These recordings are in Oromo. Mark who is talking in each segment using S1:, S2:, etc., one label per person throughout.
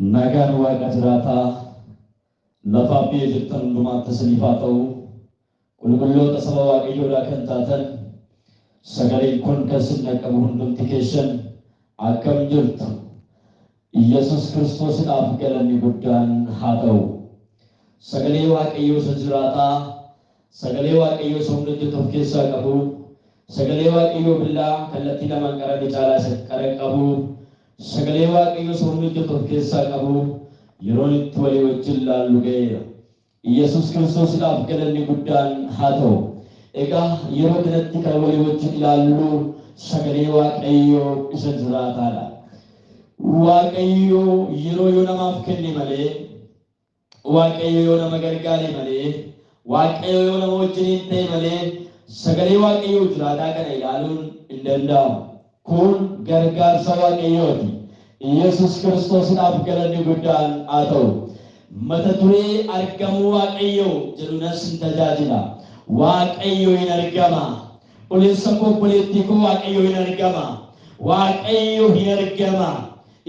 S1: Nagaan Waaqa jiraataa lafaaf biyya jirtan hundumaatti isiniif haa ta'u. Qulqulloota saba Waaqayyoodhaa kan taatan, sagaleen kun kan isin dhaqqabu hundumti keessan akkam jirtu? Iyyasuus Kiristoosidhaaf galanni guddaan haa ta'u. Sagalee Waaqayyoo isa jiraataa, sagalee Waaqayyoo isa humna hojjetu of keessaa qabu, sagalee Waaqayyoo billaa kallattii lamaan qarame caalaa isa qara qabu, sagalee Waaqayyoo isa humna hojjetu of keessaa qabu yeroon itti walii wajjin laallu ga'eera. Iyyasuus Kiristoosidhaaf galanni guddaan haa ta'u. Egaa yeroo kanatti kan walii wajjin ilaallu sagalee Waaqayyoo isa jiraataadha. Waaqayyo yeroo yoo namaaf kenne malee, Waaqayyo yoo nama gargaare malee, Waaqayyo yoo nama wajjiniin ta'e malee sagalee Waaqayyoo jiraataa kana ilaaluun hin danda'amu. Kun gargaarsa Waaqayyooti. Iyyasuus Kiristoosidhaaf galanni guddaan haa ta'u. Mata duree argamuu Waaqayyoo jedhunas sin tajaajila. Waaqayyo hin argama. Obboleessa koo, obboleettii koo, Waaqayyo hin argama. Waaqayyo hin argama.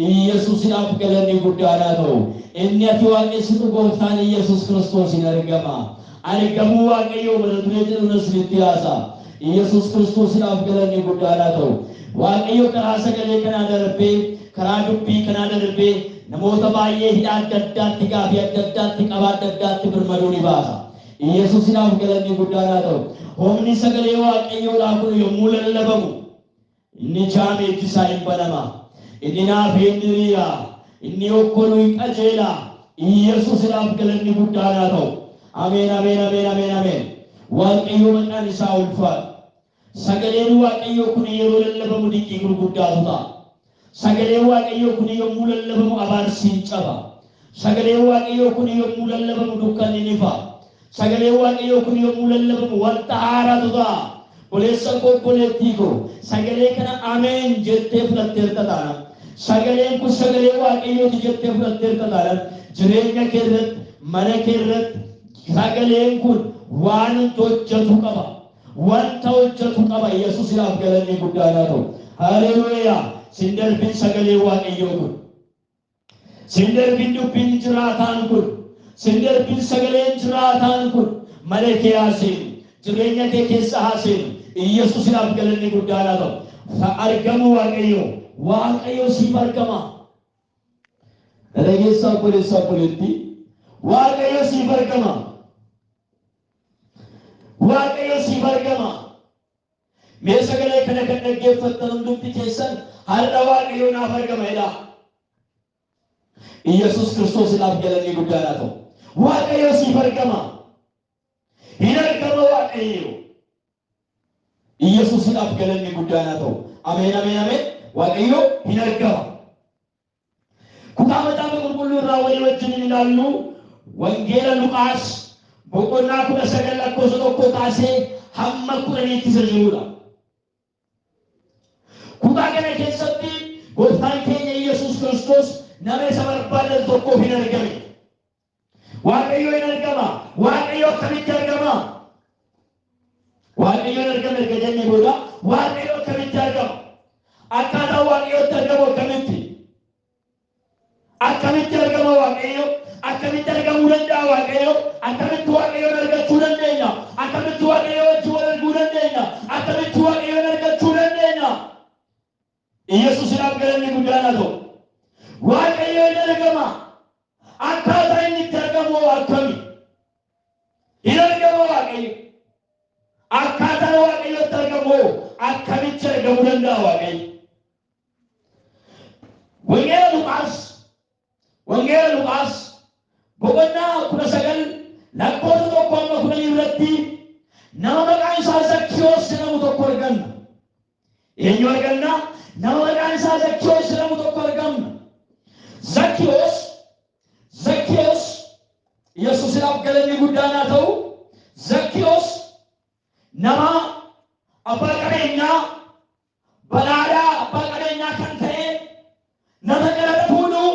S1: Iyyasuusidhaaf galanni guddaan haa ta'u. Inni ati waaqessitu Gooftaan Iyyasuus Kiristoos hin argama. Argamuu Waaqayyoo mata duree jedhuun isinitti haasa'a. Iyyasuus Kiristoosidhaaf galanni guddaan haa ta'u. Waaqayyo karaa sagalee kanaa darbee, karaa dubbii kanaa darbee namoota baay'ee hidhaa adda addaatti, gaafii adda addaatti, qabaa adda addaatti birmaduu ni baasa. Iyyasuusidhaaf galanni guddaan haa ta'u. Humni sagalee Waaqayyoodhaa kun yommuu lallabamu, inni jaame ijji isaa hin banama. Inni naafee hin diriira. Inni okkolu hin qajeela. Iyyasuusidhaaf galanni guddaan haa ta'u. Ameen, ameen, ameen, ameen, ameen. Waaqayyo maqaan isaa ulfaadhu. Sagaleen Waaqayyoo kun yeroo lallabamu dinqii gurguddaatu ta'a. Sagaleen Waaqayyoo kun yommuu lallabamu abaarsi hin caba. Sagaleen Waaqayyoo kun yommuu lallabamu dukkanni ni ifa. Sagaleen Waaqayyoo kun yommuu lallabamu wanta haaraatu ta'a. Obboleessa koo, obboleettii koo, sagalee kana ameen jettee fudhatteerta taanaan, sagaleen kun sagalee Waaqayyooti jettee fudhatteerta taanaan, jireenya kee irratti, mana kee irratti sagaleen kun waan hojjetu qaba. Wanta hojjetu qaba. Yesuusidhaaf galanni guddaan haa ta'u. Haleluuyaa! Sin darbin sagalee Waaqayyoo kun. Sin darbin dubbiin jiraataan kun. Sin darbin sagaleen jiraataan kun. Mana kee haa seenu. Jireenya kee keessa haa seenu. Yesuusidhaaf galanni guddaan haa ta'u. Argamuu Waaqayyoo. Waaqayyo siif argama. Dhageessaa obboleessaa, obboleettii. Waaqayyo siif argama. Waaqayyo siif argama. Mee sagalee kana kan dhaggeeffattan hundumti keessan har'a Waaqayyo naaf argama jedhaa. Iyyasuus Kiristoosiidhaaf galanni guddaan haa ta'u. Waaqayyo siif argama. Hin argama Waaqayyo. Iyyasuusidhaaf galanni guddaan haa ta'u. Ameen, ameen, ameen. Waaqayyo hin argama. Kutaa Macaafa Qulqulluu irraa walii wajjin hin ilaallu Wangeela Luqaas boqonnaa 19 lakkoofsa 1 kaasee hamma 10tti isa jirudha. Kutaa kana keessatti Gooftaan keenya Iyyasuus Kiristoos nama isa barbaadan tokkoof hin argame. Waaqayyo hin argama. Waaqayyo akkamitti argama? Waaqayyo hin argama erga jennee booda, Waaqayyo akkamitti argama? Akkaataa Waaqayyotti argamu akkamitti? Akkamitti argama Waaqayyo? Akkamitti argamuu danda'a Waaqayyo? Akkamitti Waaqayyoon argachuu dandeenya? Akkamitti Waaqayyo wajjin wal arguu dandeenya? Akkamitti Waaqayyoon argachuu dandeenya? Iyyasuusidhaaf galanni guddaan haa ta'u. Waaqayyo hin argama. Akkaataa inni itti argamu hoo akkami? Hin argama Waaqayyo. Akkaataa Waaqayyotti argamu hoo akkamitti argamuu danda'a Waaqayyo? Wangeela Luqaas, Wangeela Luqaas boqonnaa 19 lakkoofsa 1 hamma 10 irratti nama maqaan isaa Zakkiyoos jedhamu tokko arganna. Eenyu arganna? Nama maqaan isaa Zakkiyoos jedhamu tokko argamna. Zakkiyoos, Zakkiyoos, Yesuusidhaaf galanni guddaan haa ta'u. Zakkiyoos nama abbaa qabeenyaa, badhaadhaa abbaa qabeenyaa kan ta'e, nama qaraxa fuudhu,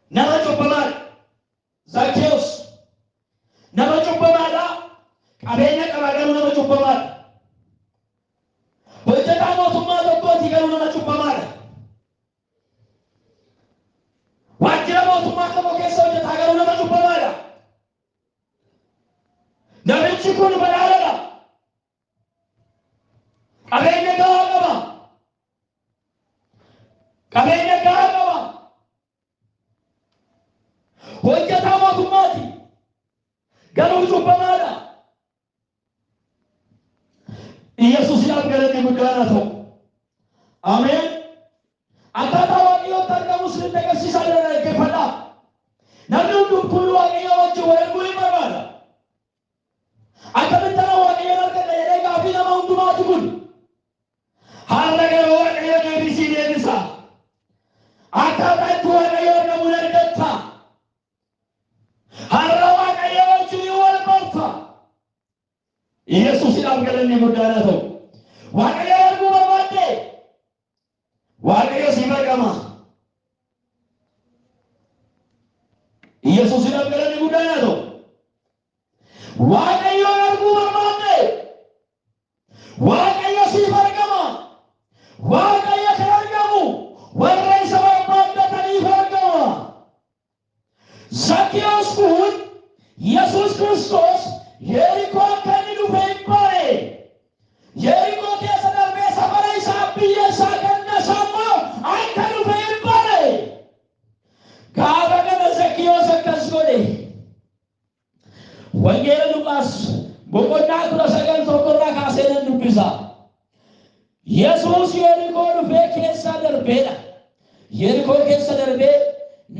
S1: nama cubbamaadha. Zakkiyoos nama cubbamaadha. Qabeenya qaba, garuu nama cubbamaadha. Hojjetaa mootummaa tokkooti, garuu nama cubbamaadha. kun badhaadhaadha. Qabeenya gahaa qaba. Qabeenya gahaa qaba. Hojjetaa mootummaati. Garuu cubbamaadha. Yesuusiidhaaf galanni guddaan haa ta'u. Ameen. Akkaataa Waaqayyootti argamu isinitti agarsiisaa jira, dhaggeeffadhaa. Namni hundumtuu Waaqayyoo wajjin wal arguu hin barbaada. Akkamitti ana Waaqayyoon argadha jedhee gaaffii nama hundumaati kun. Har'a garuu Waaqayyo deebisii deebisa. Akkaataa itti Waaqayyo argamu hin argatta. Har'a Waaqayyo wajjin wal barta. Yesuusidhaaf galanni guddaan haa ta'u. Waaqayyo arguu barbaadde, Waaqayyo siif argama. Yesuusidhaaf galanni guddaan haa ta'u. Waaqayyo arguu barbaadde, Waaqayyo siif argama. Waaqayyo kan argamu warra isa barbaaddataniif argama. Zakkiyoos kun Yesuus Kiristoos Yerikoo akka inni dhufe hin bare. Yerikoo keessa darbee safara isaa, biyya isaa, ganda isaa immoo akka dhufe hin bare. Gaafa kana Zakkiyoos akkas godhe. Wangeela Luqaas boqonnaa 19 tokkorraa kaasee nan dubbisa. Yesuus Yerikoo dhufee keessa darbeedha. Yerikoo keessa darbee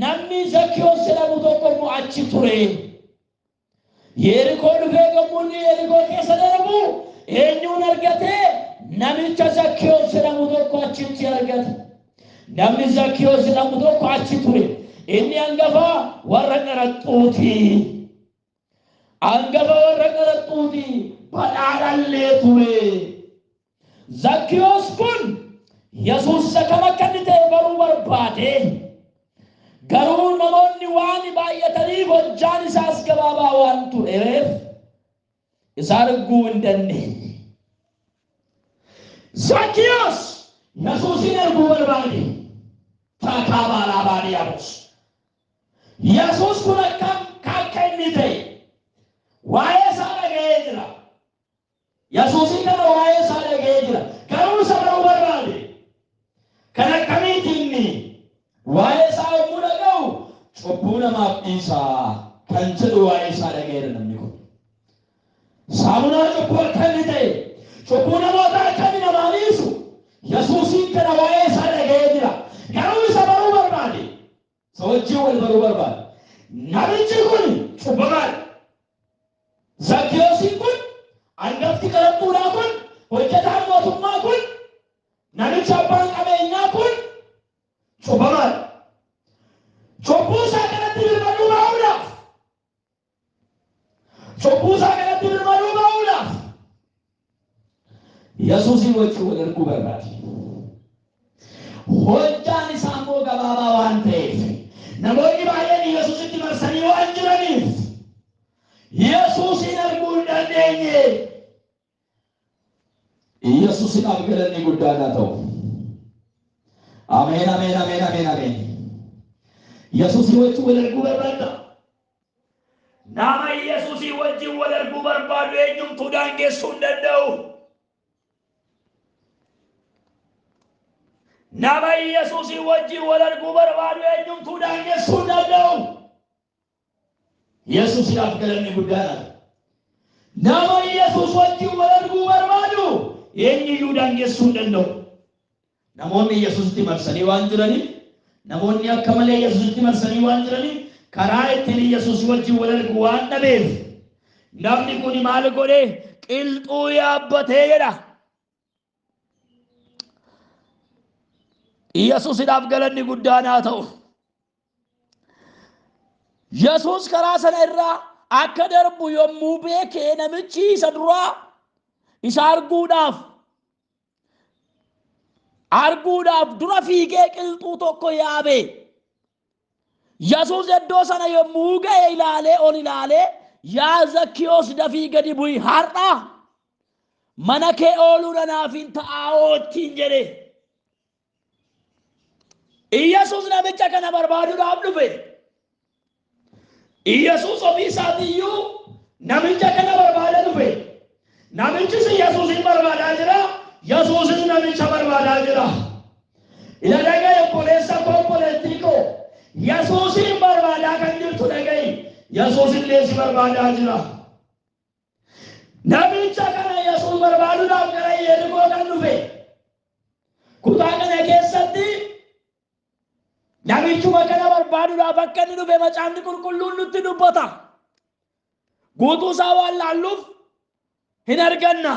S1: namni Zakkiyoos jedhamu tokko immoo achi ture. Yerikoo dhufee yommuu inni Yerikoo keessa darbu eenyuun argate? Namicha Zakkiyoos jedhamu tokko achitti argate. Namni Zakkiyoos jedhamu tokko achi ture. Inni hangafa warra qaraxxuuti. Hangafa warra qaraxxuuti. Badhaadhallee ture. Zakkiyoos kun Yesuus isa kam akka inni ta'e baruu barbaade. Garuu namoonni waan baay'ataniif, hojjaan isaas gabaabaa waan tureef, isa arguu hin dandeenye. Zakkiyoos Yesuusin arguu barbaade. Taakaa baalaa baadiyyaabos. Yesuus kun akkam akka inni ta'e waa'ee isaa dhaga'ee jira. Yesuusin kana waa'ee isaa dhaga'ee jira. Garuu isa baruu barbaade. Kan akkamiiti inni? Waa'ee isaa yommuu dhaga'u, cubbuu namaaf dhiisaa kan jedhu waa'ee isaa dhaga'eera namni kun. Saamunaa cubbuu akka inni ta'e, cubbuu namoota akka inni namaa dhiisu, Yesuusiin kana waa'ee isaa dhaga'ee jira. Garuu isa baruu barbaade. Isa wajjin wal baruu barbaade. Namichi kun cubbamaadha. Zakkiyoosiin kun, hangafti qaraxxuudhaa kun, hojjetaan mootummaa kun, namichi abbaan qabeenyaa kun cubbamaadha. Cubbuu isaa kanatti birmaduu ba'uudhaaf, cubbuu isaa kanatti birmaduu ba'uudhaaf Yesuusii wajjin wal arguu barbaade. Hojjaan isaa immoo gabaabaa waan ta'eef, namoonni baay'een Yesuusitti marsanii waan jiraniif, Yesuusin arguu hin dandeenye. Yesuusidhaaf galanni guddaan haa ta'u. Ameen, ameen, ameen, ameen, ameen. Yesuusii wajjin wal arguu barbaadda? Nama Yesuusii wajjin wal arguu barbaadu eenyumtuu daangessuu hin danda'u. Nama Yesuusii wajjin wal arguu barbaadu eenyumtuu daangessuu hin danda'u. Yesuusidhaaf galanni guddaan haa ta'u. Nama Yesuus wajjin wal arguu barbaadu eenyuyyuu daangessuu hin danda'u. Namoonni Yesuusitti marsanii waan jiraniif, namoonni akka malee Yesuusitti marsanii waan jiraniif, karaa ittiin Yesuus wajjin wal argu waan dhabeef, namni kun maal godhe? Qilxuu yaabbatee jedha. Yesuusidhaaf galanni guddaan haa ta'u. Yesuus karaa sana irraa akka darbu yommuu beekee, namichi isa duraa isa arguudhaaf dura fiigee qilxuu tokko yaabe. Yesuus iddoo sana yommuu ga'e ilaalee, ol ilaalee, "Yaa Zakkiyoos, dafii gadi bu'i, har'a mana kee ooluu anaaf hin ta'aa," ittiin jedhe. Iyyasuus namicha kana barbaaduudhaaf dhufe. Iyyasuus ofii isaatiiyyuu Namicha kana barbaada dhufe. Namichis Yesuusin barbaadaa jira. Yesuusis namicha barbaadaa jira. Ila dhaga'i obboleessa koo, obboleettii koo. Yesuusin barbaadaa kan jirtu dhaga'i. Yesuus illee si barbaadaa jira. Namicha kana Yesuus barbaaduudhaaf gara Yerikoo kan dhufe. Kutaa kana keessatti namichuma kana barbaaduudhaaf akka inni dhufe macaafni qulqulluun nutti dubbata. Guutuu isaa waan laalluuf hin arganna.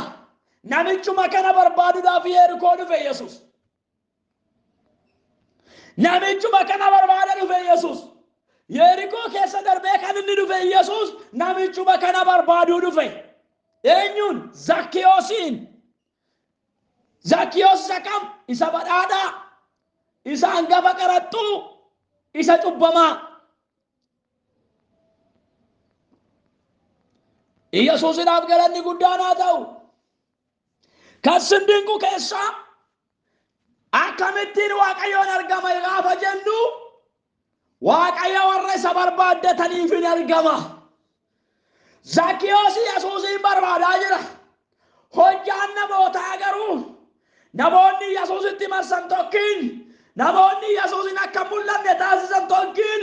S1: Namichuma kana barbaaduudhaaf Yerikoo dhufe Yesuus. Namichuma kana barbaada dhufe Yesuus. Yerikoo keessa darbee kan inni dhufe Yesuus namichuma kana barbaaduu dhufe. Eenyuun? Zakkiyoosiin. Zakkiyoos isa kam? Isa badhaadhaa, isa hangafa qaraxxuu, isa cubbamaa. Yesuusidhaaf galanni guddaan haa ta'u. Kan sin dinqu keessaa akkamittiin Waaqayyoon argama gaafa jennu, Waaqayyo warra isa barbaaddataniif hin argama. Zakkiyoos Yesuusiin barbaadaa jira. Hojjaan namootaa garuu namoonni Yesuusitti marsan tokkiin, namoonni Yesuusin akka mul'anne taasisan tokkiin,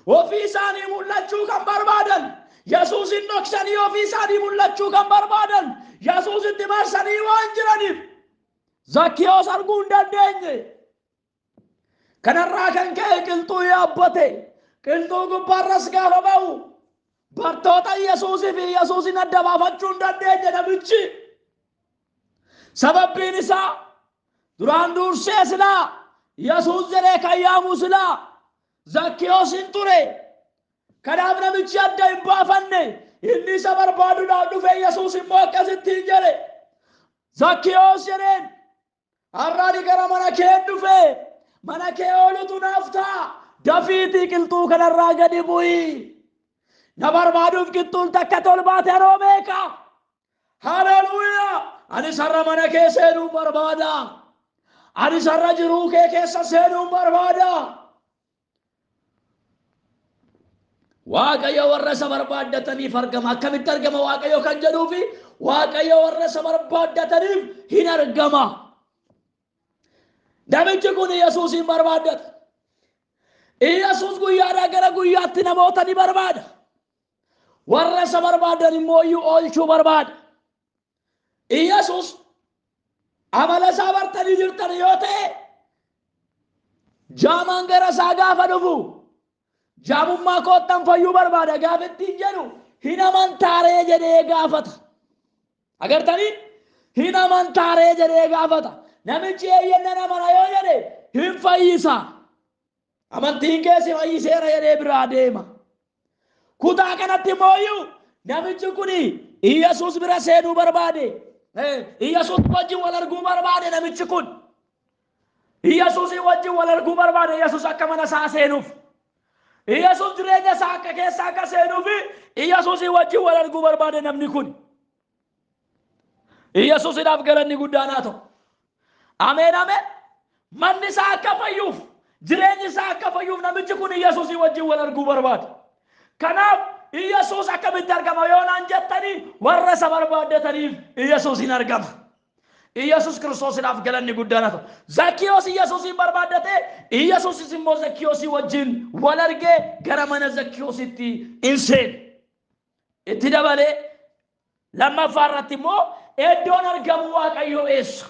S1: ofii isaanii mul'achuu kan barbaadan, Yesuusin dhoksanii ofii isaanii mul'achuu kan barbaadan, Yesuusitti marsanii waan jiraniif Zakkiyoos arguu hin dandeenye. Kanarraa kan ka'e qilxuu yaabbate. Qilxuu gubbaarras gaafa ba'u bartoota Yesuusii fi Yesuusin adda baafachuu hin dandeenye namichi. Sababbiin isaa duraan dursee silaa Yesuus jedhee kan yaamu silaa Zakkiyoos hin ture. Kanaaf namichi adda hin baafanne. Inni isa barbaaduudhaaf dhufe. Yesuus immoo akkasittiin jedhe. Zakkiyoos jedheen. Har'a ani gara mana kee dhufe. Mana kee oolutu naaf ta'a. Dafiitii qilxuu kanarraa gadi bu'i. Na barbaaduuf qilxuun takka tolbaate yeroo meeqa? Haleluuyaa! Anis har'a mana kee seenuun barbaada. Anis har'a jiruu kee keessa seenuun barbaada. Waaqayyo warra isa barbaaddataniif argama. Akkamitti argama Waaqayyo kan jedhuu fi Waaqayyo warra isa barbaaddataniif hin argama. Namichi kun Yesuusiin barbaaddata. Yesuus guyyaadhaa gara guyyaatti namoota ni barbaada. Warra isa barbaadan immoo iyyuu oolchuu barbaada. Yesuus amala isaa bartanii jirtan yoo ta'e, jaamaan gara isaa gaafa dhufu, jaamummaa koottan fayyuu barbaada gaafa ittiin jedhu, hin amantaaree jedhee gaafata. Agartanii, hin amantaaree jedhee gaafata. Namichi eeyyen nan amana yoo jedhe hin fayyisa. Amantiin kee si fayyiseera jedhee biraa deema. Kutaa kanatti immoo namichi kun Iyyasuus bira seenuu barbaade. Iyyasuus wajjin wal arguu barbaade namichi kun. Iyyasuusii wajjin wal arguu barbaade, Iyyasuus akka mana isaa seenuuf. Iyyasuus jireenya isaa akka keessa akka seenuuf Iyyasuusii wajjin wal arguu barbaade namni kun. Iyyasuusidhaaf galanni guddaan haa ta'u. Ameen, ameen. Manni isaa akka fayyuuf, jireenyi isaa akka fayyuuf namichi kun Iyyasuusii wajjin wal arguu barbaade. Kanaaf Iyyasuus akkamitti argama yoo naan jettanii, warra isa barbaaddataniif Iyyasuus hin argama. Iyyasuus Kiristoosiidhaaf galanni guddaan haa ta'u. Zakkiyoos Iyyasuusiin barbaaddate, Iyyasuusis immoo Zakkiyoosii wajjin wal argee gara mana Zakkiyoositti in seene. Itti dabalee lammaffaa irratti immoo iddoon argamu Waaqayyoo eessa?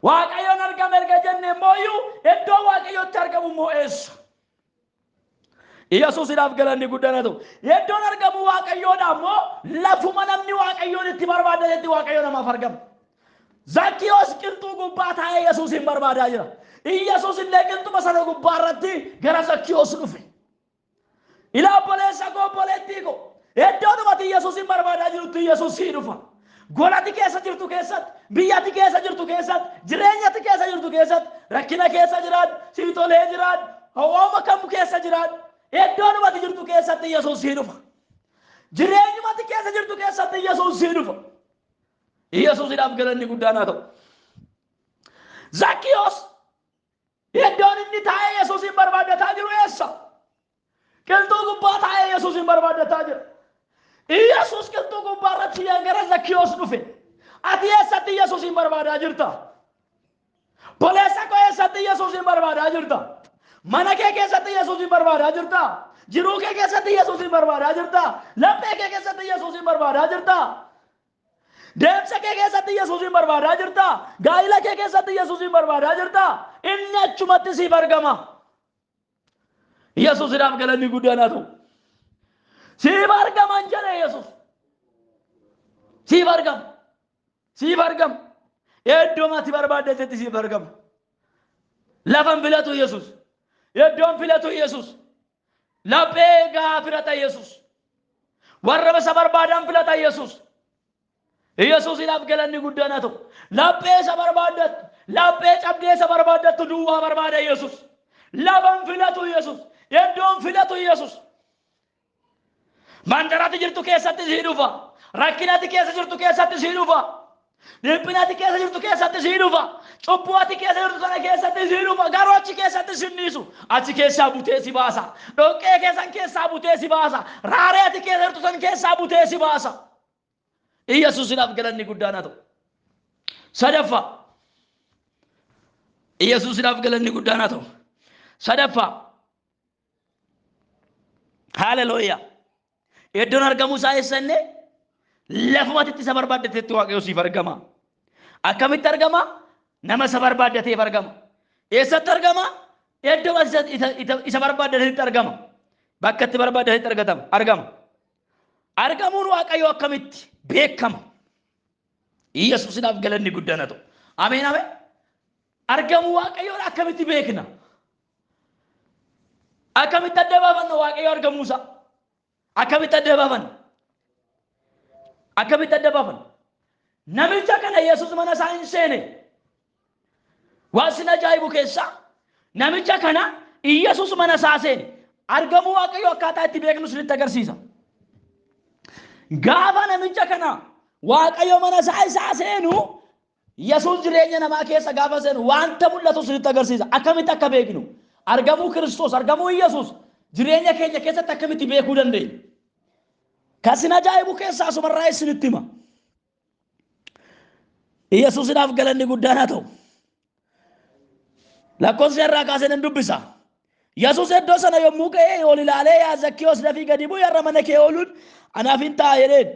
S1: Waaqayyoon argama erga jenne immoo iyyuu iddoo Waaqayyootti argamu immoo eessa? Yesuusidhaaf galanni guddaan haa ta'u. Iddoon argamu Waaqayyoodha immoo lafuma namni Waaqayyoon itti barbaadatetti Waaqayyo namaaf argama. Zakkiyoos qilxuu gubbaa taa'ee Yesuusin barbaadaa jira. Yesuus illee qilxuma sana gubbaa irratti gara Zakkiyoos dhufe. Ilaa obboleessa koo, obboleettii koo, iddoodhumati Yesuusin barbaadaa jirutti Yesuus sii dhufa. Golati keessa jirtu keessatti, biyyati keessa jirtu keessatti, jireenyati keessa jirtu keessatti, rakkina keessa jiraadhu, sii tolee jiraadhu, hawwaama kam keessa jiraadhu, iddoodhumati jirtu keessatti Yesuus sii dhufa. Jireenyumati keessa jirtu keessatti Yesuus sii dhufa. Yesuusidhaaf galanni guddaan haa ta'u. Zakkiyoos iddoon inni taa'ee Yesuusin barbaaddataa jiru eessa? Qilxuu gubbaa taa'ee Yesuusin barbaaddataa jira. Iyyasuus qilxuu gubbaa irratti gara Zakkiyoos dhufe. Ati eessatti Iyyasuusin barbaadaa jirta? Obboleessa koo, eessatti Iyyasuusin barbaadaa jirta? Mana kee keessatti Iyyasuusin barbaadaa jirta? Jiruu kee keessatti Iyyasuusin barbaadaa jirta? Laphee kee keessatti Iyyasuusin barbaadaa jirta? Deemsa kee keessatti Iyyasuusin barbaadaa jirta? Gaa'ila kee keessatti Iyyasuusin barbaadaa jirta? Inni achumatti siif argama. Yesuusidhaaf galanni guddaan haa ta'u. Siif argaman jedhe Yesuus. Siif argama. Siif argama. Iddoo ati barbaaddetti siif argama. Lafan filatu Yesuus. Iddoon filatu Yesuus. Laphee gaa filata Yesuus. Warra isa barbaadan filata Yesuus. Yesuusidhaaf galanni guddaan haa ta'u. Laphee isa barbaaddattu, laphee cabdee isa barbaaddattu duwwaa barbaada Yesuus. Lafan filatu Yesuus. Iddoon filatu Yesuus. Mandarati jirtu keessatti sii dhufa. Rakkinati keessa jirtu keessatti sii dhufa. Dhiphinati keessa jirtu keessatti sii dhufa. Cubbuu ati keessa jirtu sana keessatti sii dhufa. Garuu achi keessatti sin dhiisu. Achi keessaa butee si baasa. Dhoqqee keessan keessaa butee si baasa. Raaree ati keessa jirtu san keessaa butee si baasa. Iyyasuusidhaaf galanni guddaan haa ta'u. Sadaffaa. Iyyasuusidhaaf galanni guddaan haa ta'u. Sadaffaa. Haalelooyaa. Iddoon argamuu isaa eessa inni? Lafumatti isa barbaaddatetti Waaqayyo siif argama. Akkamitti argama? Nama isa barbaaddateef argama. Eessatti argama? Iddoo isa barbaaddatetti argama. Bakka itti barbaaddatetti argatama. Argama. Argamuun Waaqayyoo akkamitti beekama? Yesuusidhaaf galanni guddaan haa ta'u. Ameen, ameen. Argamuu Waaqayyoo akkamitti beekna? Akkamitti adda baafanna Waaqayyo argamuu isaa? Akkamitti adda baafanna? Akkamitti adda baafanna? Namicha kana Yesuus mana isaa hin seene. Waan sin ajaa'ibu keessaa namicha kana Yesuus mana isaa seene. Argamuu Waaqayyoo akkaataa itti beeknu isinitti agarsiisa. Gaafa namicha kana Waaqayyo mana isaa seenu, Yesuus jireenya namaa keessa gaafa seenu wanta mul'atu isinitti agarsiisa. Akkamitti akka beeknu? Argamuu Kiristoos, argamuu Yesuus jireenya keenya keessatti akkamitti beekuu dandeenya? Kan sin ajaa'ibu keessaa asumarraa isinitti hima. Yesuusidhaaf galanni guddaan haa ta'u. Lakkoofsa irraa kaasee nan dubbisa. Yesuus iddoo sana yommuu ga'e ol ilaalee, "Yaa Zakkiyoos, dafii gadi bu'i, har'a mana kee ooluun anaaf hin ta'a" jedheen.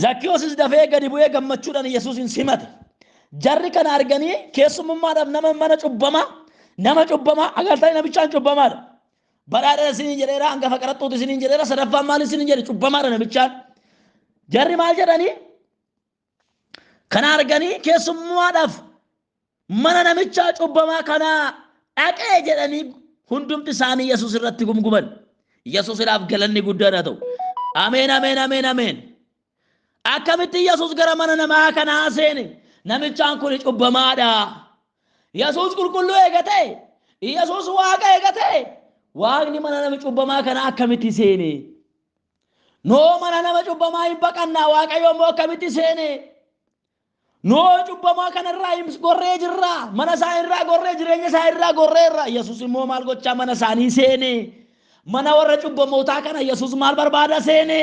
S1: Zakkiyoosis dafee gadi bu'ee gammachuudhaan Yesuusin simate. Jarri kana arganii keessummaadhaaf nama mana cubbamaa, nama cubbamaa agartanii, namichaan cubbamaadha. Badhaadha isiniin jedheera, hangafa qaraxxuuti isiniin jedheera, sadaffaan maal isiniin jedhe? Cubbamaadha namichaan. Jarri maal jedhanii? Kana arganii keessummaadhaaf mana namichaa cubbamaa kanaa dhaqee jedhanii hundumti isaanii Yesuus irratti gumguman. Yesuusidhaaf galanni guddaan haa ta'u. Ameen, ameen, ameen, ameen. Akkamitti Yesuus gara mana namaa kanaa seene? Namichaan kun cubbamaadha. Yesuus qulqulluu eega ta'e, Yesuus Waaqa eega ta'e, Waaqni mana nama cubbamaa kanaa akkamitti seene? Noo mana nama cubbamaa hin baqannaa, Waaqayyo immoo akkamitti seene? Noo cubbamaa kanarraa hin gorree jirra. Mana isaa irraa gorree, jireenya isaa irraa gorree irra. Yesuus immoo maal gochaa mana isaanii seene? Mana warra cubbamootaa kana Yesuus maal barbaada seene?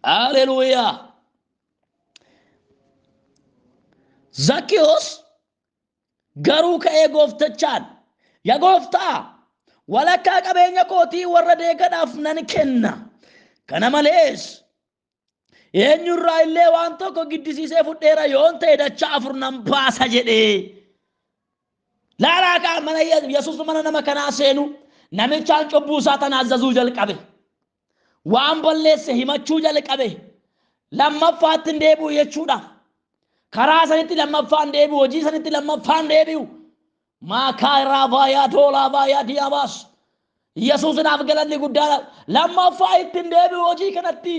S1: Haleluuyaa. Zakkiyoos garuu ka'ee gooftachaan, "Yaa gooftaa, walakkaa qabeenya kootii warra deeggadhaaf nan kenna. Kana malees eenyurraa illee waan tokko giddisiisee fudheera yoon ta'e dachaa afur nan baasa" jedhee. Laalaa kaa, mana Yesuus mana nama kanaa seenu namichaan cubbuu isaa tana azazuu jalqabe. Waan balleesse himachuu jalqabe. Lammaffaatti hin deebi'u jechuudha. Karaa sanitti lammaffaan deebi'u, hojii sanitti lammaffaan deebi'u. Maakaa irraa baayaa toolaa baayaa diyaabaas. Yesuusinaaf galanni guddaadha. Lammaffaa ittiin deebi'u hojii kanatti.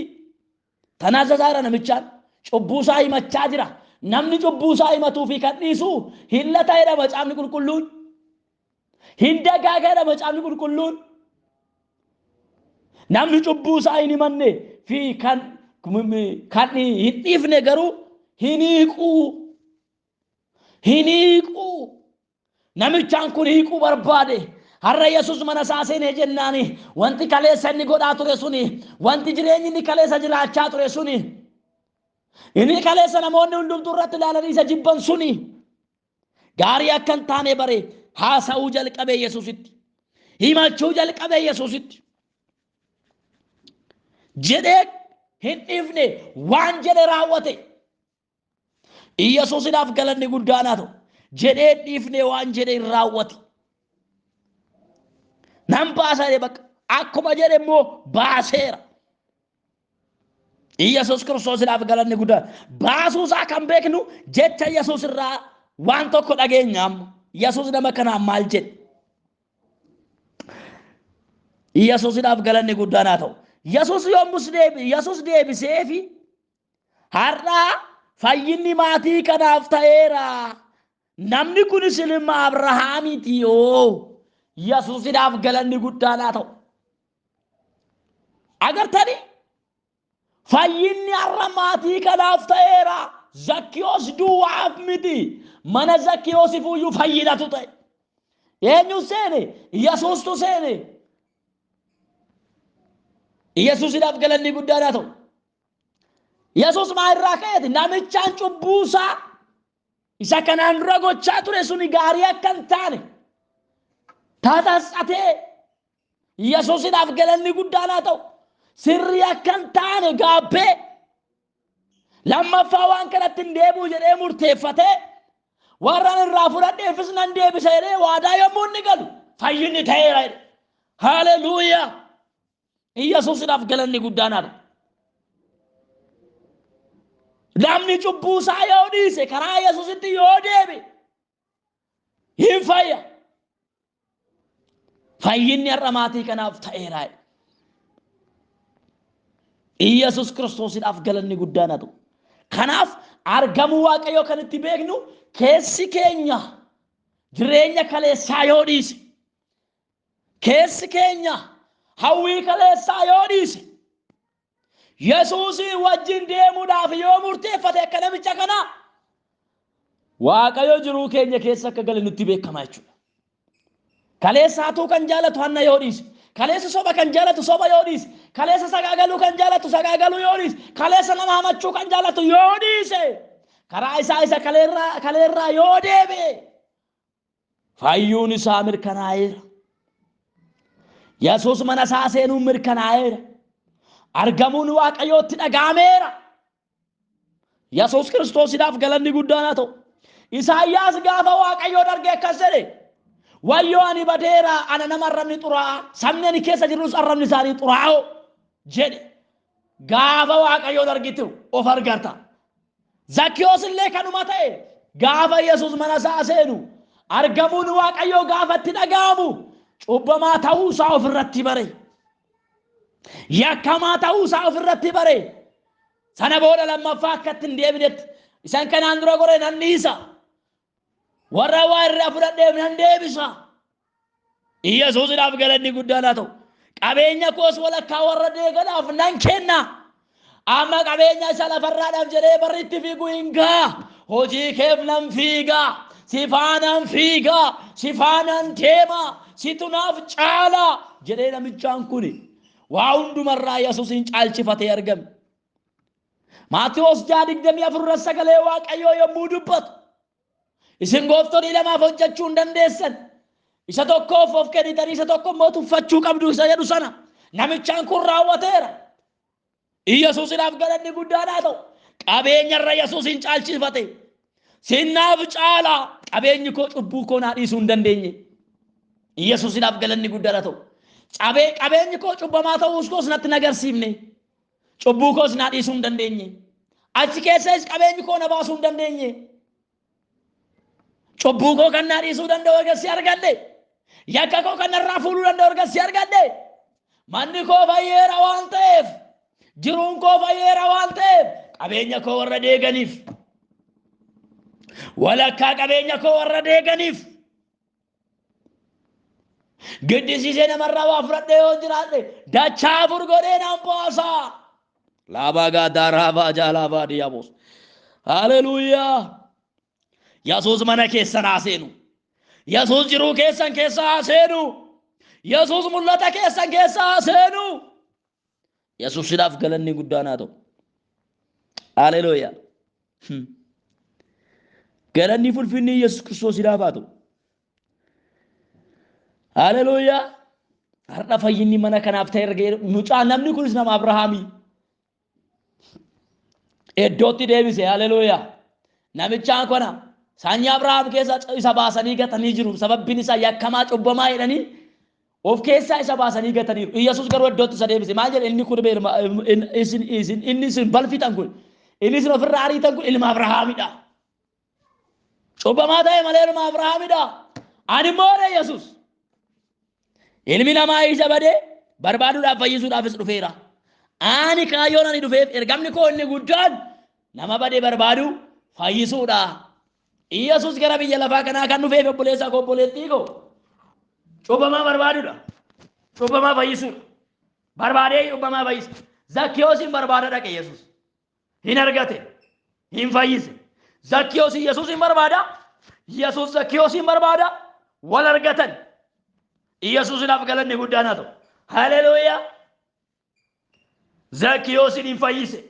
S1: Tana azazaa jira namichaan. Cubbuu isaa himachaa jira. Namni cubbuu isaa himatuu fi kan dhiisu hin lata jedha Macaafni Qulqulluun. Hin dagaaga jedha Macaafni Qulqulluun. Namni cubbuu isaa hin himanne fi kan hin dhiifne garuu hin hiiquu. Hin hiiquu. Namichaan kun hiiquu barbaade.
S2: Har'a Yesuus mana isaa seenee jennaani wanti kaleessa inni godhaa ture suni, wanti jireenyi inni kaleessa jiraachaa ture suni, inni kaleessa namoonni hundumtuu irratti ilaalanii isa jibban suni gaarii akka hin taane bare haasa'uu jalqabee Yesuusitti, himachuu jalqabee Yesuusitti. Jedhee hin dhiifne, waan jedhe raawwate. Yesuusidhaaf galanni guddaan haa ta'u. Jedhee hin dhiifne, waan jedhe hin raawwate. Nan baasa jedhe, bakka akkuma jedhe immoo baaseera. Yesuus Kiristoosiidhaaf galanni guddaan. Baasuu isaa kan beeknu jecha Yesuus irraa waan tokko dhageenya amma. Yesuus nama kanaan maal jedhe? Yesuusidhaaf galanni guddaan haa ta'u. Yesuus yommus deebi Yesuus deebiseefi, har'a fayyinni maatii kanaaf ta'eera. Namni kunis ilma Abrahaamiiti yoo. Yesuusidhaaf galanni guddaan haa ta'u. Agartanii? Fayyinni har'a maatii kanaaf ta'eera. Zakkiyoos duwwaaf miti. Mana Zakkiyoosiif iyyuu fayyinatu ta'e. Eenyu seene? Yesuustu seene. Yesuusidhaaf galanni guddaan haa ta'u. Yesuus maa irraa ka'eeti? Namichaan cubbuusaa isa kanaan dura gochaa ture suni gaarii akka hin taane tatassatee, Yesuusidhaaf galanni guddaan haa ta'u. Sirrii akka hin taane gaabbee, lammaffaa waan kanatti hin deebi'u jedhee murteeffatee, warran irraa fudhadheefis nan deebisa jedhee waadaa yommuu inni galu fayyinni ta'eera jedhe. Haleluuyaa! Yesuusidhaaf galanni guddaan haa ta'u. Namni cubbuu isaa yoo dhiise, karaa Yesuusitti yoo deebi'e hin fayya. Fayyinni har'a maatii kanaaf ta'eera. Yesuus Kiristoosiidhaaf galanni guddaan haa ta'u. Kanaaf argamuu Waaqayyoo kan itti beeknu, keessi keenya jireenya kaleessaa yoo dhiise, keessi keenya hawwii kaleessaa yoo dhiise, Yesuusii wajjin deemuudhaaf yoo murteeffate akka namicha kanaa, Waaqayyo jiruu keenya keessa akka gale nutti beekama jechuudha. Kaleessa hatuu kan jaalatu hanna yoo dhiise, kaleessa soba kan jaalatu soba yoo dhiise, kaleessa sagaagaluu kan jaalatu sagaagaluu yoo dhiise, kaleessa nama hamachuu kan jaalatu yoo dhiise, karaa isaa isa kaleerraa yoo deebi'e, fayyuun isaa mirkanaa'eera. Yesuus mana isaa seenuun mirkanaa'eera. Argamuun Waaqayyootti dhaga'ameera. Yesuus Kiristoosiidhaaf galanni guddaan haa ta'u. Isaayyaas gaafa Waaqayyoon arge akkas jedhe. Wayyoo, ani badeera, ana nama arrabni xuraa'aa, sabni ani keessa jirus arrabni isaanii xuraa'oo jedhe. Gaafa Waaqayyoon argitu of argata. Zakkiyoos illee kanuma ta'e. Gaafa Yesuus mana isaa seenu, argamuun Waaqayyoo gaafa itti dhaga'amu, cubbamaa ta'uu isaa ofirratti bare. Yakkamaa ta'uu isaa ofirratti bare. Sana booda lammaffaa akka itti hin deebinetti, isan kanaan dura godhe nan dhiisa. Warra waa irraa fudhadheef nan deebisa. Yesuusidhaaf galanni guddaan haa ta'u. Qabeenya koos walakkaa warra deeganaaf nan kenna. Amma qabeenya isa lafarraadhaaf jedhee barri itti fiigu hin ga'a. Hojii keef nan fiiga. Si faanaan fiiga. Si faanaan deema. Situ naaf caala jedhee namichaan kuni waa hundumarraa Yesuusin caalchifatee argame. Maatiyos 6:24 irra sagalee Waaqayyoo yommuu dubbatu, isin gooftolii lamaaf hojjechuu hin dandeessan. Isa tokkoof of kennitanii isa tokko immoo tuffachuu qabdu isa jedhu sana namichaan kun raawwateera. Yesuusidhaaf galanni guddaan haa ta'u. Qabeenyarra Yesuusin caalchifate. Sinnaaf caala, qabeenyi koo cubbuu koo naa dhiisuu hin dandeenye. Yesuusidhaaf galanni guddaan haa ta'u. Qabeenyi koo cubbamaa ta'uus koos natti hin agarsiifne. Cubbuu koos naa dhiisuu hin dandeenye. Achi keessas qabeenyi koo na baasuu hin dandeenye. Cubbuu koo kan naa dhiisuu danda'u erga si argadhe. Yakka koo kan narraa fuudhuu danda'u erga si argadhe. Manni koo fayyeera waan ta'eef, jiruun koo fayyeera waan ta'eef, qabeenya koo warra deeganiif, walakkaa qabeenya koo warra deeganiif, giddisiisee namarraa waa fudhadhee yoo jiraadhe dachaa afur godhee nan baasa. Laabaa gaadaa raabaa jaalaabaa diyaabos. Haleluuyaa. Yesuus mana keessan haa seenu. Yesuus jiruu keessan keessa haa seenu. Yesuus mul'ata keessan keessa haa seenu. Yesuusidhaaf galanni guddaan haa ta'u. Haleluuyaa. Galanni fulfinni Yesuus Kiristoosiidhaaf haa ta'u. Haleluuyaa. Har'a fayyinni mana kanaaf ta'e erga mucaa namni kunis nama Abrahaamii. Iddootti deebise. Haleluuyaa. Namichaan kana sanyii Abrahaam keessa isa baasanii gatanii jiru. Sababbiin isaa yakkamaa cubbamaa jedhanii of keessaa isa baasanii gataniiru. Iyyasuus garuu iddootti isa deebise. Maal jedhe inni kun isin isin inni isin balfitan kun inni isin ofirraa ariitan kun ilma Abrahaamidha. Cubbamaa ta'e malee ilma Abrahaamidha. Ani immoo dha Yesuus. Ilmi namaa isa badee barbaaduudhaaf fayyisuudhaafis dhufeera. Ani kaayyoon ani dhufeef ergamni koo inni guddaan nama badee barbaadu fayyisuudha. Iyyasuus gara biyya lafaa kanaa kan dhufeef obboleessa koo obboleettii koo cubbamaa barbaadudha. Cubbamaa fayyisuudha. Barbaadee cubbamaa fayyisa. Zakkiyoosiin barbaada dhaqe Yesuus. Hin argate. Hin fayyise. Zakkiyoos Yesuusin barbaada. Yesuus Zakkiyoosiin barbaada. Wal argatan. Yesuusinaaf galanni guddaan haa ta'u. Haleluuyaa. Zakkiyoosiin hin fayyise.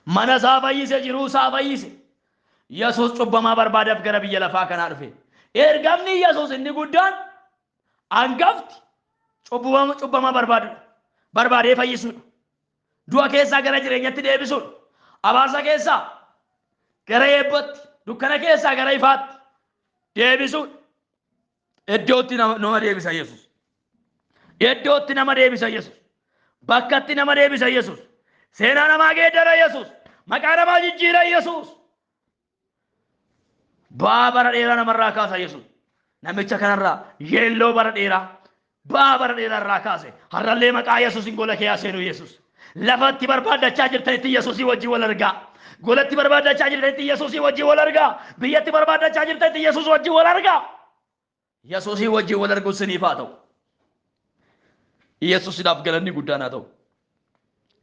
S2: Mana isaa fayyise, jiruu isaa fayyise. Yesuus cubbamaa barbaadaaf gara biyya lafaa kanaa dhufe. Ergamni Yesuus inni guddaan hangafti cubbamaa barbaadudha. Barbaadee fayyisuudha. Du'a keessaa gara jireenyatti deebisuudha. Abaarsa keessaa gara eebbatti, dukkana keessaa gara ifaatti deebisuudha. Iddootti nama deebisa Yesuus. Iddootti nama deebisa Yesuus. Bakkatti nama deebisa Yesuus. Seenaa namaa geeddara Yesuus. Maqaa namaa jijjiira Yesuus. Ba'aa bara dheeraa namarraa kaasa Yesuus. Namicha kanarraa yeelloo bara dheeraa ba'aa bara dheeraa irraa kaase. Har'allee maqaa Yesuusin gola kee haa seenu Yesuus. Lafatti barbaaddachaa jirtanitti Yesuusii wajjin wal argaa. Golatti barbaaddachaa jirtanitti Yesuusii wajjin wal argaa. Biyyatti barbaaddachaa jirtanitti Yesuus wajjin wal argaa. Yesuusii wajjin wal arguun siniif haa ta'u. Yesuusidhaaf galanni guddaan haa ta'u.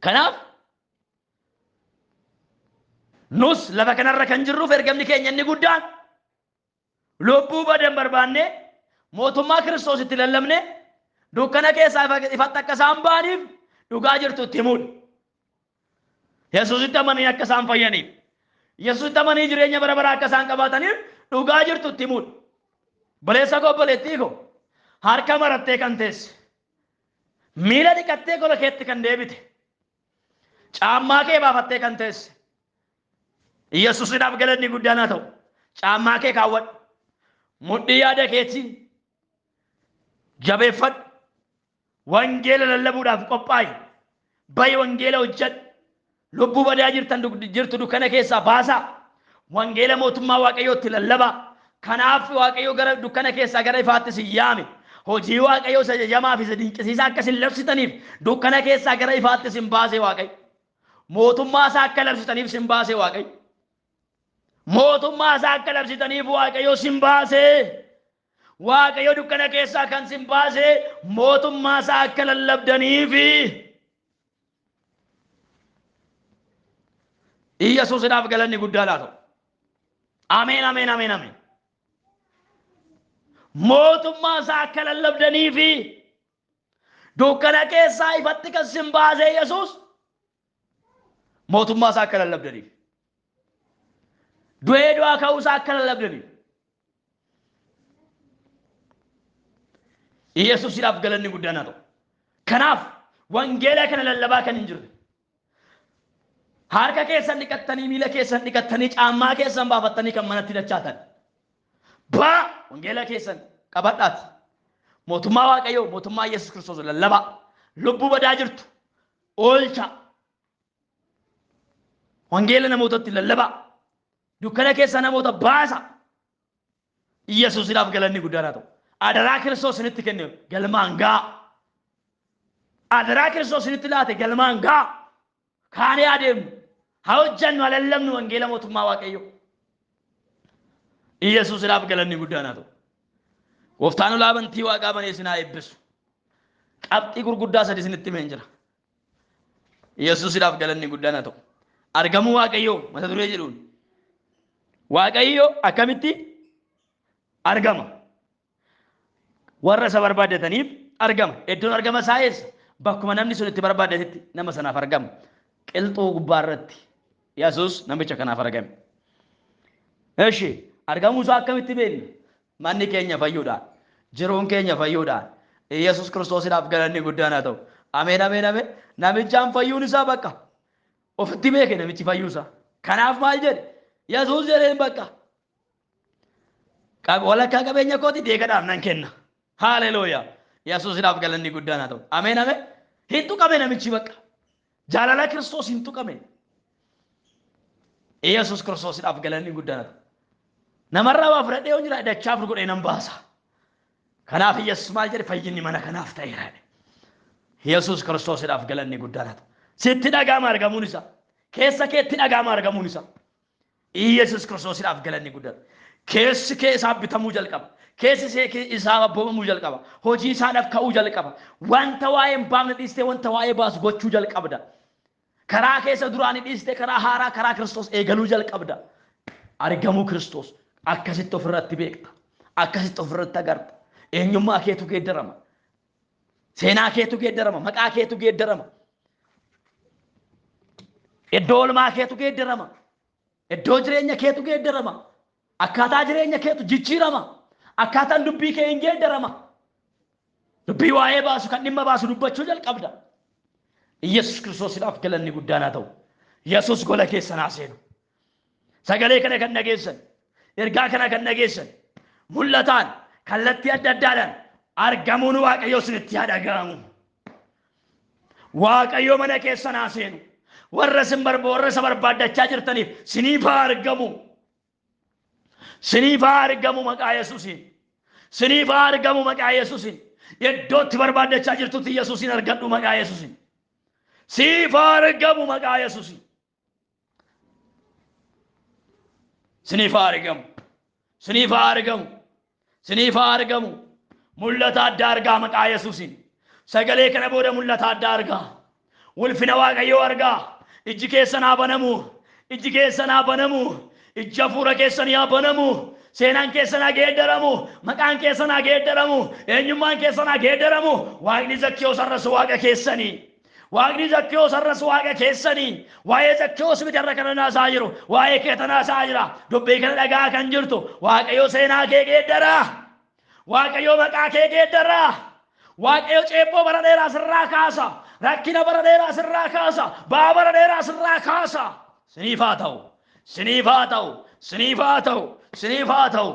S2: Kanaaf nus lafa kanarra kan jirruuf ergamni keenya inni guddaan lubbuu badan barbaannee mootummaa Kiristoositti lallabne dukkana keessaa ifatti akka isaan ba'aniif dhugaa jirtu itti himuudha. Yesuusitti amanii akka isaan fayyaniif, Yesuusitti amanii jireenya bara baraa akka isaan qabaataniif dhugaa jirtu itti himuudha. Obboleessa koo obboleettii koo harka marattee kan teesse, miila dhiqattee gola keetti kan deebite, caammaa kee baafattee kan teesse, Yesuusidhaaf galanni guddaan haa ta'u. Caammaa kee kaawwadhu. Mudhii yaada keetii jabeeffadhu. Wangeela lallabuudhaaf qophaa'i. Bahi wangeela hojjedhu. Lubbuu badaa jirtan jirtu dukkana keessaa baasaa. Wangeela mootummaa Waaqayyootti lallabaa. Kanaaf Waaqayyo gara dukkana keessaa gara ifaatti si yaame. Hojii Waaqayyoo isa jajamaa fi isa dinqisiisaa akka isin labsitaniif dukkana keessaa gara ifaatti isin baase Waaqayyo. Mootummaa isaa akka labsitaniif sin baase Waaqayyo. Mootummaa isaa akka labsitaniif Waaqayyo sin baase. Waaqayyo dukkana keessaa kan sin baase mootummaa isaa akka lallabdaniifi. Iyyasuusidhaaf galanni guddaa haa ta'u. Ameen, ameen, ameen, ameen. Mootummaa isaa akka lallabdaniifi dukkana keessaa ifatti kan sin baase Yesuus mootummaa isaa akka lallabdaniif. Du'ee du'aa ka'uu isaa akka lallabdaniif. Yesuusidhaaf galanni guddaan haa ta'u. Kanaaf wangeela kana lallabaa kan hin jirre. Harka keessan dhiqattanii, miila keessan dhiqattanii, caammaa keessan baafattanii kan manatti dachaatan. Baa wangeela keessan qabadhaati. Mootummaa Waaqayyoo, mootummaa Yesuus Kiristoos lallabaa. Lubbuu badaa jirtu oolcha. Wangeela namootatti lallabaa. Dukkana keessaa namoota baasa. Yesuusidhaaf galanni guddaan haa ta'u. Adaraa Kiristoos isinitti kenne galmaan ga'a. Adaraa Kiristoos isinitti laate galmaan ga'a. Kaanee adeemnu. Haa hojjannu, haa lallabnu wangeela mootummaa Waaqayyoo. Yesuusidhaaf galanni guddaan haa ta'u. Gooftaan olaa bantii waaqaa banee isin haa eebbisu. Qabxii gurguddaa sadi isinitti himeen jira. Yesuusidhaaf galanni guddaan haa ta'u. Argamuu Waaqayyoo mata duree jedhuun. Waaqayyo akkamitti argama? Warra isa barbaaddataniif argama. Iddoon argama isaa eessa? Bakkuma namni sun itti barbaaddatetti nama sanaaf argama. Qilxuu gubbaarratti Yesuus namicha kanaaf argame. Eshi, argamuu isaa akkamitti beekna? Manni keenya fayyuudhaan, jiruun keenya fayyuudhaan, Yesuus Kiristoosiidhaaf galanni guddaan haa ta'u. Ameen, ameen, ameen. Namichaan fayyuun isaa bakka ofitti beeke namichi fayyuu isaa. Kanaaf maal jedhe? Yesuus jedheen bakka. Walakkaa qabeenya kooti deegadaaf nan kenna. Haleluuyaa. Yesuusiidhaaf galanni guddaan haa ta'u. Ameen, ameen. Hin tuqame namichi bakka. Jaalala Kiristoos hin tuqame. Yesuus Kiristoosiidhaaf galanni guddaan haa ta'u. Namarraa waa fudhadhee yoo jira dachaa afur godhee nan baasa. Kanaaf Yesuus maal jedhe? Fayyinni mana kanaaf ta'eera. Yesuus Kiristoosiidhaaf galanni guddaan haa ta'u. Sitti dhaga'ama argamuun isaa. Keessa keetti dhaga'ama argamuun isaa. Yesuus Kiristoosiidhaaf galanni guddaan. Keessi kee isaaf bitamuu jalqaba. Keessi kee isaaf abboomamuu jalqaba. Hojii isaadhaaf ka'uu jalqaba. Wanta waa'ee hin baafne dhiistee wanta waa'ee baasu gochuu jalqabda. Karaa keessa duraanii dhiistee karaa haaraa karaa Kiristoos eegaluu jalqabda. Argamuu Kiristoos akkasitti ofirratti beekta. Akkasitti ofirratti agarta. Eenyummaa keetu geeddarama. Seenaa keetu geeddarama. Maqaa keetu geeddarama. Iddoo oolmaa keetu geeddarama. Iddoo jireenya keetu geeddarama. Akkaataa jireenya keetu jijjiirama. Akkaataan dubbii kee hin geeddarama. Dubbii waa'ee baasu kan dhimma baasu dubbachuu jalqabda. Yesuus Kiristoosiidhaaf galanni guddaan haa ta'u. Yesuus gola keessan haa seenu. Sagalee kana kan dhageessan, ergaa kana kan dhageessan, mul'ataan kallattii adda addaadhaan argamuun Waaqayyoo isinitti haa dhaga'amu. Waaqayyo mana keessan haa seenu. Warra isin warra isa barbaaddachaa jirtaniif siniif haa argamu. Siniif haa argamu maqaa Yesuusiin. Siniif haa argamu maqaa Yesuusiin. Iddootti barbaaddachaa jirtutti Yesuusiin argadhu maqaa Yesuusiin. Siif haa argamu maqaa Yesuusiin. Siniif haa argamu. Siniif haa argamu. Siniif haa argamu. Mul'ata adda argaa maqaa Yesuusiin. Sagalee kana booda mul'ata adda argaa. Ulfina Waaqayyoo argaa. Ijji keessan haa banamu. Ijji keessan haa banamu. Ijji hafuura keessanii haa banamu. Seenaan keessan haa geeddaramu. Maqaan keessan haa geeddaramu. Eenyummaan keessan haa geeddaramu. Waaqni Zakkiyoos har'as Waaqa keessanii. Waaqni Zakkiyoos har'as Waaqa keessanii. Waa'ee Zakkiyoos miti har'a kana naasaa jiru. Waa'ee kee tanaasaa jira. Dubbii kana dhagaa kan jirtu. Waaqayyo seenaa kee geeddara. Waaqayyo maqaa kee geeddara. Waaqayyo ceephoo bara dheeraa sirraa kaasa. Rakkina bara dheeraa sirraa kaasa. Ba'aa bara dheeraa sirraa kaasa. Siniif haa ta'u. Siniif haa ta'u. Siniif haa ta'u. Siniif haa ta'u.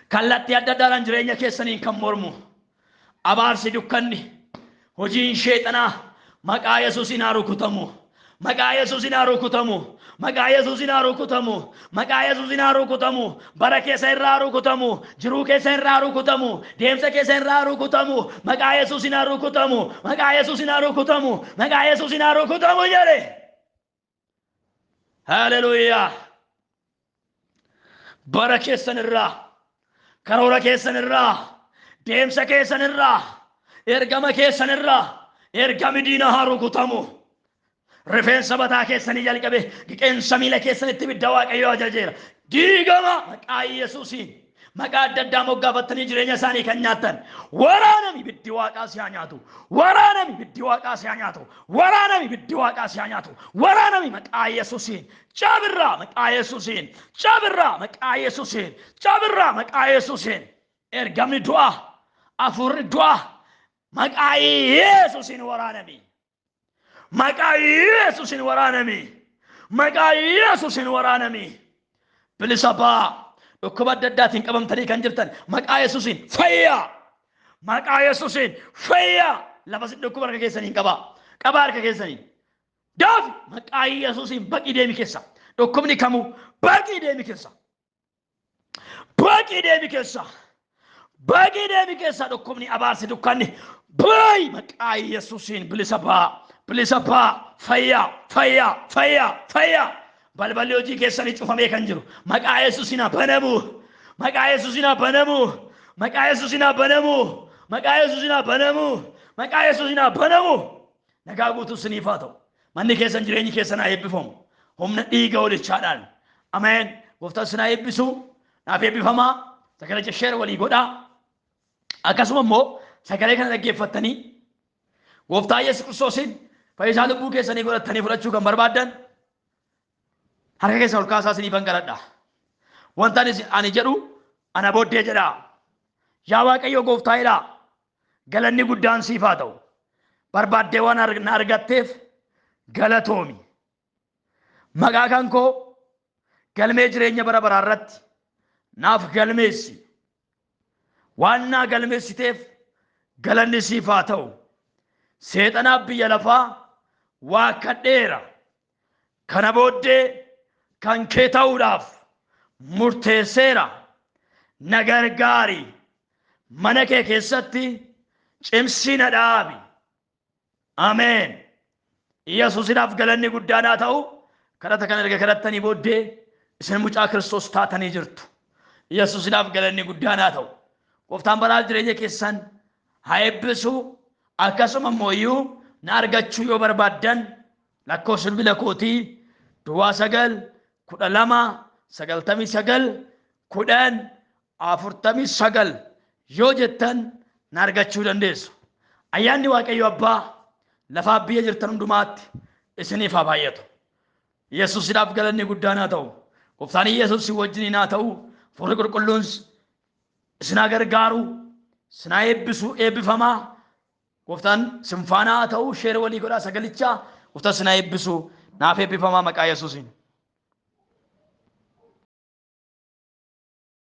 S2: Kallattii adda addaadhaan jireenya keessaniin kan mormu. Abaarsi dukkanni. Hojiin sheexanaa maqaa Yesuusiin haa rukutamu. Maqaa Yesuusiin haa rukutamu. Maqaa Yesuusiin haa rukutamu. Maqaa Yesuusiin haa rukutamu. Bara keessa irraa haa rukutamu. Jiruu keessa irraa haa rukutamu. Deemsa keessa irraa haa rukutamu. Maqaa Yesuusiin haa rukutamu. Maqaa Yesuusiin haa rukutamu. Maqaa Yesuusiin haa rukutamu jedhe. Haleluuyaa. Bara keessan irraa, karoora keessan irraa, deemsa keessan irraa, ergama keessan irraa, ergami diinaa haa rukutamu. Rifeensa mataa keessanii jalqabe qeensa miila keessanitti ibidda Waaqayyoo ajajeera. Diigama maqaa Yesuusiin. Maqaa adda addaa moggaafattanii jireenya isaanii kan nyaattan. Waraanami ibiddi Waaqaa si haa nyaatu. Waraanami ibiddi Waaqaa si haa nyaatu. Waraanami ibiddi Waaqaa si haa nyaatu. Waraanami maqaa Yesuusiin. Cabirraa maqaa Yesuusiin. Cabirraa maqaa Yesuusiin. Cabirraa maqaa Yesuusiin. Ergamni du'aa, hafuurri du'aa maqaa Yesuusiin waraanami. Maqaa Yesuusiin waraanami. Maqaa Yesuusiin waraanami. Bilisa ba'aa. Dhukkuba adda addaatiin qabamtanii kan jirtan maqaa Yesuusiin fayyaa. Maqaa Yesuusiin fayyaa. Lafa si dhukkuba harka keessaniin qabaa. Qabaa harka keessaniin. Daafi maqaa Yesuusiin baqii deemi keessa. Dhukkubni kamuu baqii deemi keessa. Baqii deemi keessa. Baqii deemi keessa dhukkubni abaarsi dukkanni. Bayi maqaa Yesuusiin bilisa ba'aa. Bilisa ba'aa. Fayyaa. Fayyaa. Fayyaa. Fayyaa. Balballi hojii keessanii cufamee kan jiru. Maqaa Yesuusiin haa banamu. Maqaa Yesuusiin haa banamu. Maqaa Yesuusiin haa banamu. Maqaa Yesuusiin haa banamu. Maqaa Yesuusiin haa banamu. Nagaa guutuu isiniif haa ta'u. Manni keessan jireenyi keessan haa eebbifamu. Humna dhiiga holichaadhaan. Ameen. Gooftaan isin haa eebbisu. Naaf eebbifamaa. Sagalee sheer walii godhaa. Akkasuma immoo sagalee kana dhaggeeffattanii Gooftaa Yesuus Kiristoosiin fayyisaa lubbuu keessanii godhattanii fudhachuu kan barbaaddan harka keessan ol kaasaa isiniifan kadhadha. Wanta ani jedhu ana booddee jedhaa. Yaa Waaqayyo Gooftaa jedhaa. Galanni guddaan siif haa ta'u. Barbaaddee waan na argatteef galatoomi. Maqaa kan koo galmee jireenya bara baraa irratti naaf galmeessi. Waan naa galmeessiteef galanni siif haa ta'u. Seexanaaf biyya lafaa waakkadheera. Kana booddee kan kee ta'uudhaaf murteesseera. Na gargaari. Mana kee keessatti cimsii na dhaabi. Ameen. Yesuusidhaaf galanni guddaan haa ta'u. Kadhata kana erga kadhattanii booddee isin mucaa Kiristoos taatanii jirtu. Yesuusidhaaf galanni guddaan haa ta'u. Gooftaan baraa jireenya keessan haa eebbisu. Akkasuma immoo iyyuu na argachuu yoo barbaaddan lakkoofsa bilbila kootii 09 12 99 10 49 yoo jettan na argachuu dandeessu. Ayyaanni Waaqayyo Abbaa lafaaf biyya jirtan hundumaatti isiniif haa baay'atu. Yesuusidhaaf galanni guddaan haa ta'u. Gooftaan Yesuus si wajjiniin haa ta'u. Hafuurri qulqulluun isin haa gargaaru. Isin haa eebbisu, eebbifamaa. Gooftaan sin faana haa ta'u. Share walii godhaa sagalichaa. Gooftaan isin haa eebbisu. Naaf eebbifamaa maqaa Yesuusiin.